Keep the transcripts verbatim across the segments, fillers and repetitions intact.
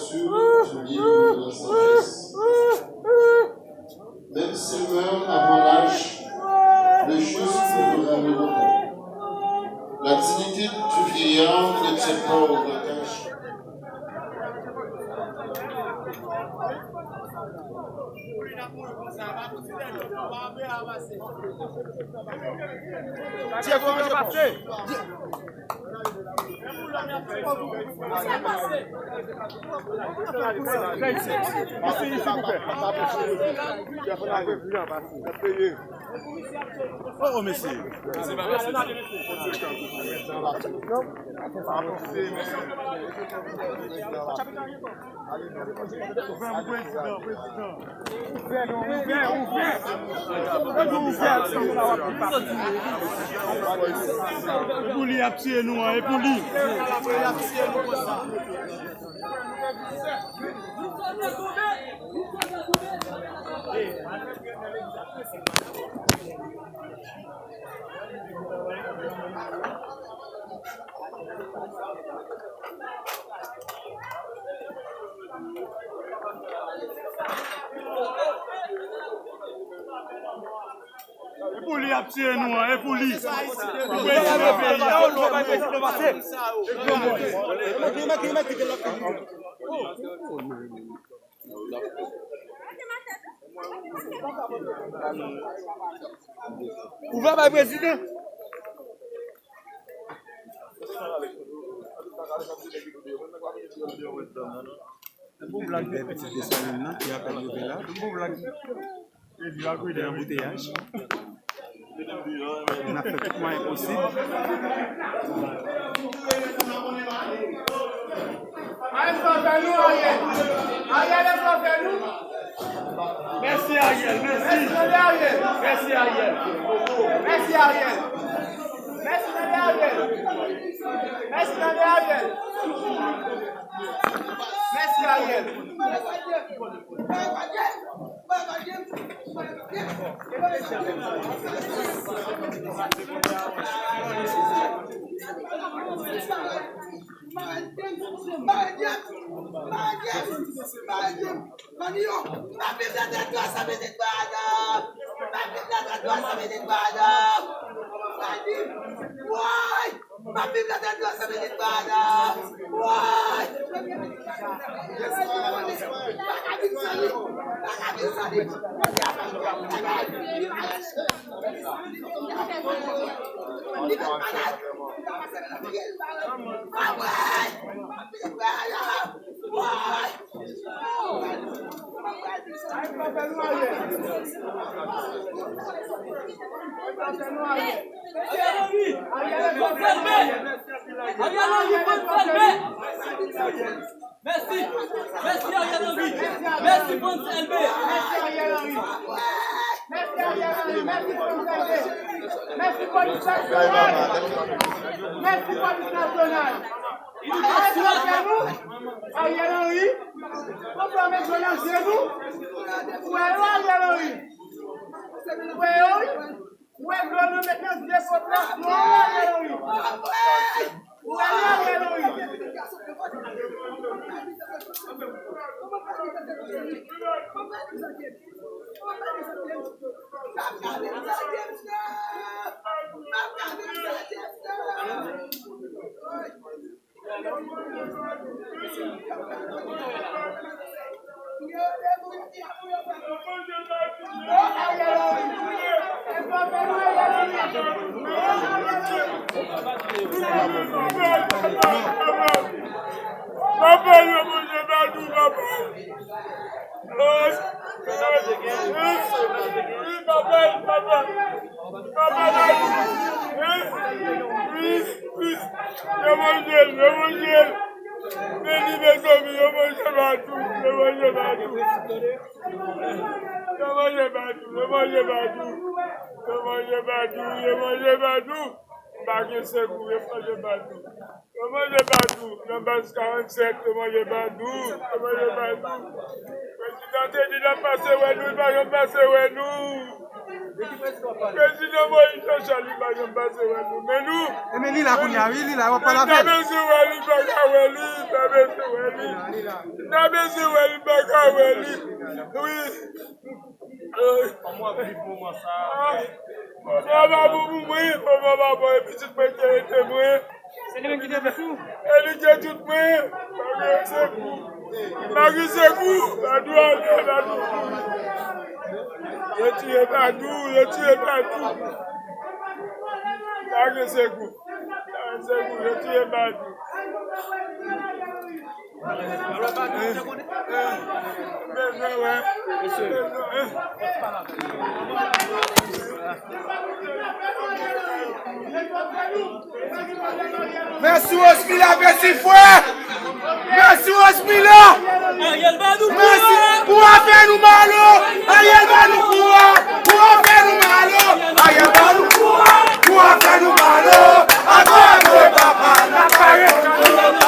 Lèkti, liv de la sagesse. Même s'il meurt avant l'âge, le juste mourra heureux. La dignité du vieillard ne tient pas au grand âge. Oh, oh, mesye. Ouvè pou prezidan, prezidan. Ouvè, ouvè, ouvè. Ouvè, ouvè. E pou li y ap tiye nou an, e pou li. E pou li y ap tiye nou an, e pou li. Pou prezidan peyi a. Ouvè bay prezidan. Bon blag de pitit de Solèm nan ki apèl rive la. Bon blag. Te anbouteyaj. N ap fè tout mwayen posib. Ariel, sa w fè nou, Ariel? Ariel, sa w fè nou? Mèsi, Ariel, mèsi. Mèsi, Ariel. Mèsi, Ariel. Mèsi, Ariel. Mèsi, tande, Ariel. Mèsi, tande, Ariel. Mèsi, Ariel. Mami yo, m ap viv nan tèt yo, sa mete dwa nan. M ap viv nan tèt yo, sa mete dwa nan. Mami, woy! M ap viv nan tèt yo, sa mete dwa nan. Woy! Pa ka vin san li. Pa ka vin san li. Li pa malad. Li pa malad. Woy! M ap viv nan tèt yo, woy! Ariel Henry, Ariel Henry, Frantz Elbé. Mèsi, mèsi Ariel Henry, mèsi Frantz Elbé. Mèsi Ariel Henry, mèsi Frantz Elbé. Mèsi polis nasyonal. Mèsi polis nasyonal. Ariel Henry, konprann, met dlo nan je nou. Ou wè yo, Ariel Henry? Ou wè yo, wi? Ou wè dlo nou met nan je popilasyon an, Ariel Henry? Ou wè yo, Ariel Henry? Papa, yo, Bondye, ba nou, papa. Wi, papa, papa. Papa, ba nou. Wi, wi, wi. Levanjil, levanjil. Vini, mezanmi, yo manje Badou, yo manje Badou. Yo manje Badou, yo manje Badou. Yo manje Badou, yo manje Badou. M pa gen sekou, yo manje Badou. Yo manje Badou, nan baz karannsèt, yo manje Badou, yo manje Badou. Prezidan te di l ap pase wè nou, li pa janm pase wè nou. Prezidan Moïse Jean Charles, li pa janm pase wè nou. Men nou, e men li la kounye a, wi, li la, w ap pale avè l. N ta bezwen wè li, n pa ka wè li, n ta bezwen wè li. N ta bezwen wè li, n pa ka wè li. Wi. Kòman w ap viv moman sa a? Kòman w ap viv moman sa a? Kòman w ap viv moman sa a? Se li menm ki te di tou. E li te di tout mwen, pa gen sekou. Pa gen sekou, Badou ale, Badou kouri. Yo tiye Badou, yo tiye Badou. Pa gen sekou, pa gen sekou, yo tiye Badou. Mèsi Rose Mila, mèsi frè. Mèsi Rose Mila. Mèsi pou afè nou malo. Ariel ba nou kouraj. Pou afè nou malo. Ariel ba nou kouraj. Pou afè nou malo. Ago, ago, papa, n ap pare.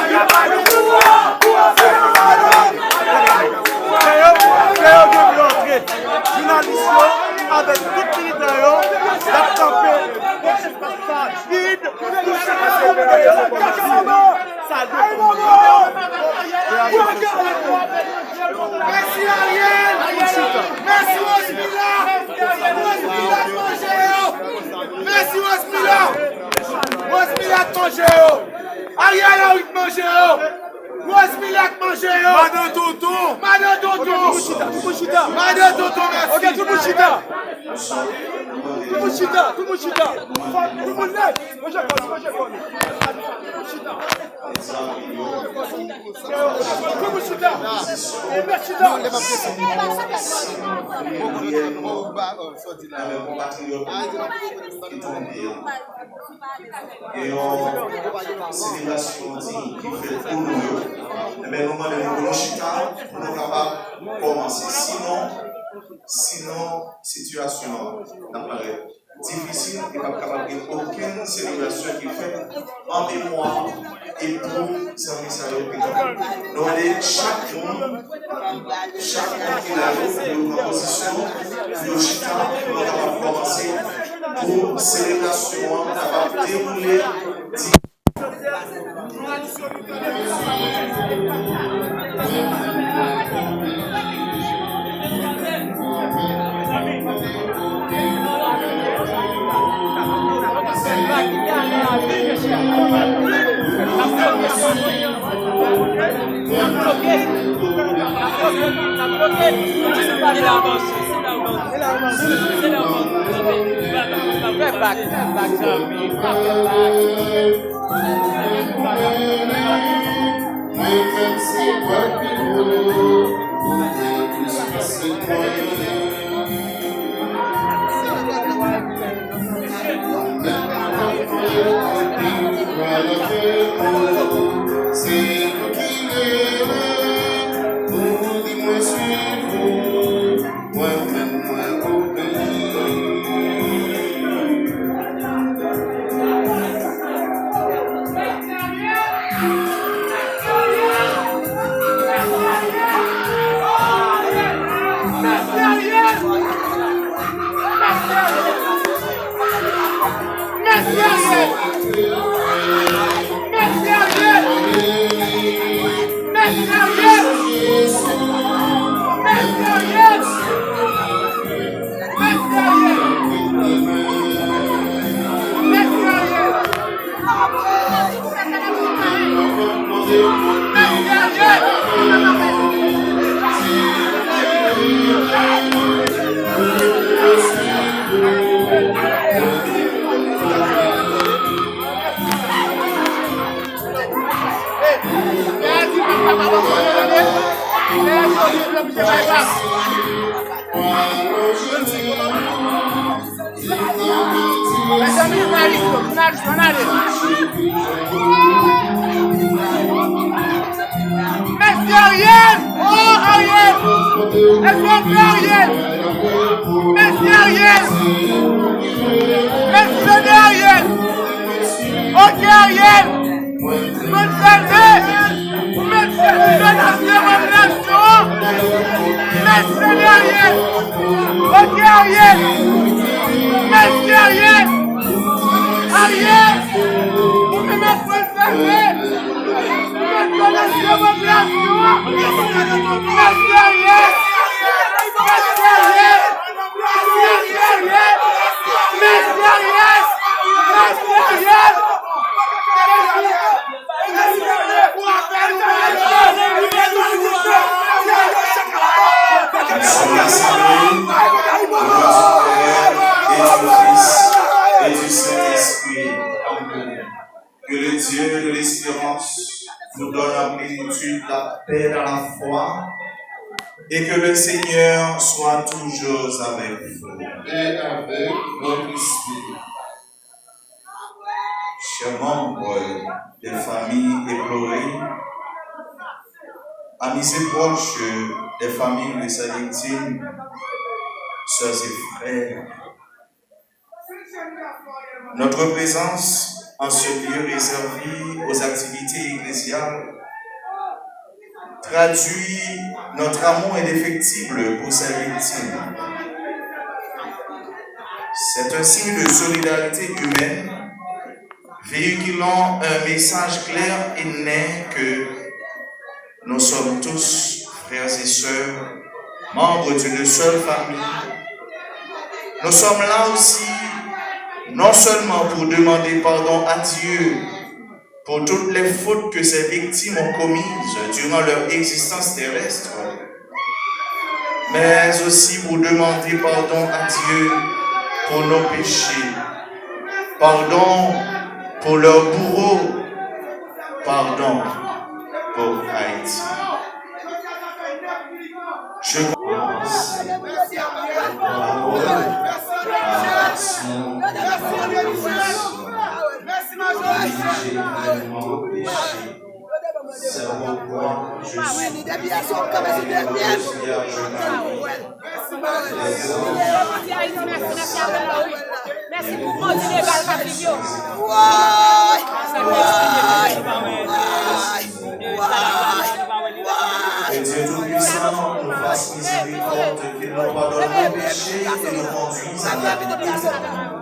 Ariel ba nou kouraj. Pou afè nou malo. Frè yo, frè yo gen pou yo antre. Jounalis yo, avèk tout militan yo, y ap kanpe depi sa vid pou chak moun yo. Sa dwe fè. Mèsi Ariel! Mèsi Rose Mila! Rose Mila k manje yo! Mèsi Rose Mila! Rose Mila k manje yo! Ariel Henry k manje yo! Rose Mila k manje yo. Madan Tonton. Madan Tonton. Ok, tout moun chita, tout moun chita. Madan Tonton, mèsi. Ok, tout moun chita. Tout moun chita, tout moun chita. Tout moun lève. Manje kò, manje kò. Tout moun chita. Tout moun chita. Mèt chita. Avèk konpatriyòt nou ki tonbe an. Gen yon selebrasyon diy ki fèt pou nou yo. Enben, nou mande nou pou nou chita, pou nou kapab kòmanse. Sinon, sinon, sitiyasyon an ap parèt difisil, e p ap kapab gen okenn selebrasyon ki fèt an memwa e pou zanmi sa yo ki tonbe. Nou mande chak moun, chak moun ki la yo, pou yo pran pozisyon, pou yo chita, pou nou kapab kòmanse, pou selebrasyon an kapab dewoule di- Mezanmi, jounalis yo, jounalis yo, ann ale. Ariel! Oh, Ariel! Èske w fè Ariel? Mèsi, Ariel! Mèsi, Ariel! Ok, Ariel! Mwen sèlve! Mèsi, Senyè, nasyon an! Mèsi, Senyè, Ariel! Ok, Ariel! Mèsi, Ariel! Ariel! Ou menm ap mwen sèlve! Nous sommes rassemblés au nom du Père, et du Fils, et du Saint-Esprit. Amen. Que le Dieu de l'espérance vous donne en plénitude la paix dans la foi et que le Seigneur soit toujours avec vous. Et avec votre esprit. Chers membres des familles éplorées, amis et proches des familles de ces victimes, sœurs et frères, notre présence en ce lieu réservé aux activités ecclésiales traduit notre amour indéfectible pour ces victimes. C'est un signe de solidarité humaine, véhiculant un message clair et net que nous sommes tous frères et sœurs, membres d'une seule famille. Nous sommes là aussi, non seulement pour demander pardon à Dieu pour toutes les fautes que ces victimes ont commises durant leur existence terrestre, mais aussi pour demander pardon à Dieu pour nos péchés, pardon pour leurs bourreaux, pardon pour Haïti. Je commence par parole, par action et par commission. Oui, j'ai vraiment péché. C'est pourquoi je suis Mèsi pou Bondye legal k ap viv yo. Woy! Woy! Woy! Woy! Que Dieu Tout-Puissant nous fasse miséricorde, qu'il nous pardonne nos péchés et nous conduise à la vie éternelle.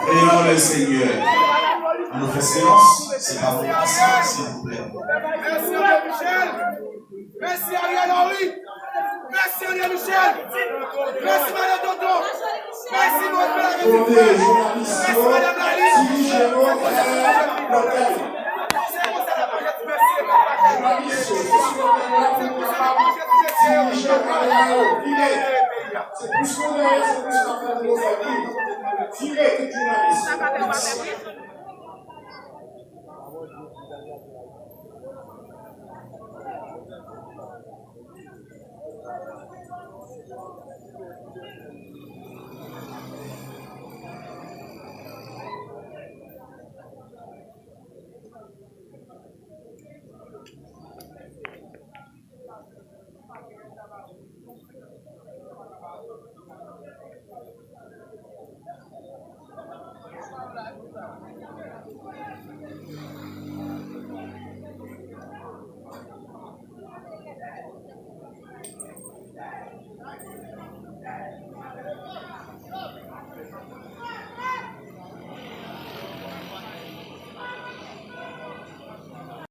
Prions le Seigneur. An nou fè silans, se pa pou pastè, silvouplè. Michel. Mèsi Ariel Henry. Mèsi André Michel. Mèsi Madan Tonton. Mèsi Moïse Bellamy. Kote jounalis yo, dirije yo, fè lòt bagay. Jounalis yo, se sou lòt bagay la pou nou kapab dirije bagay la yo. Vire. Se plis nou genyen, se plis n ap fè nou fè viv. Vire tout jounalis.